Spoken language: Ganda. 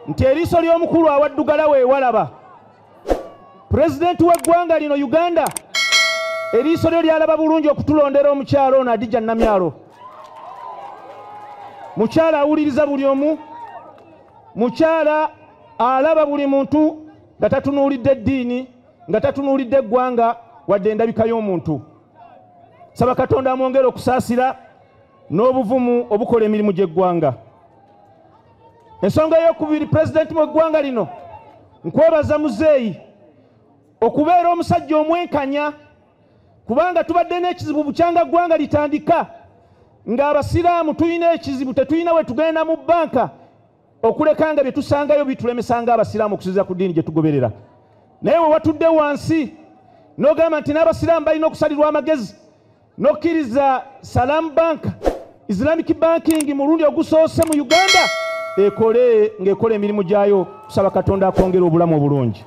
Nti eriiso ly'omukulu awaddugala weewalaba. Pulezidenti w'eggwanga lino Uganda, eriiso lyo lyalaba bulungi okutulondera omukyalo ono Hadija Namyalo. Mukyala awuliriza buli omu, mukyala alaba buli muntu nga tatunuulidde eddiini, nga tatunuulidde eggwanga wadde endabika y'omuntu. Saba Katonda amwongere okusaasira n'obuvumu obukola emirimu gy'eggwanga. Ensonga ey'okubiri, pulezidenti w'eggwanga lino, nkwebaza muzeeyi okubeera omusajja omwenkanya, kubanga tubadde n'ekizibu bukyanga ggwanga litandika ng'abasiraamu tulina ekizibu, tetulina we tugenda mu bbanka okuleka nga bye tusangayo bitulemesa ng'abasiraamu okusinziira ku ddiini gye tugoberera. Naye we watudde wansi n'ogamba nti n'abasiraamu balina okusalirwa amagezi, n'okkiriza Salam Bank, Islamic banking mulundi ogusoose mu Uganda, ekole ng'ekola emirimu gyayo. Kusaba Katonda akwongera obulamu obulungi.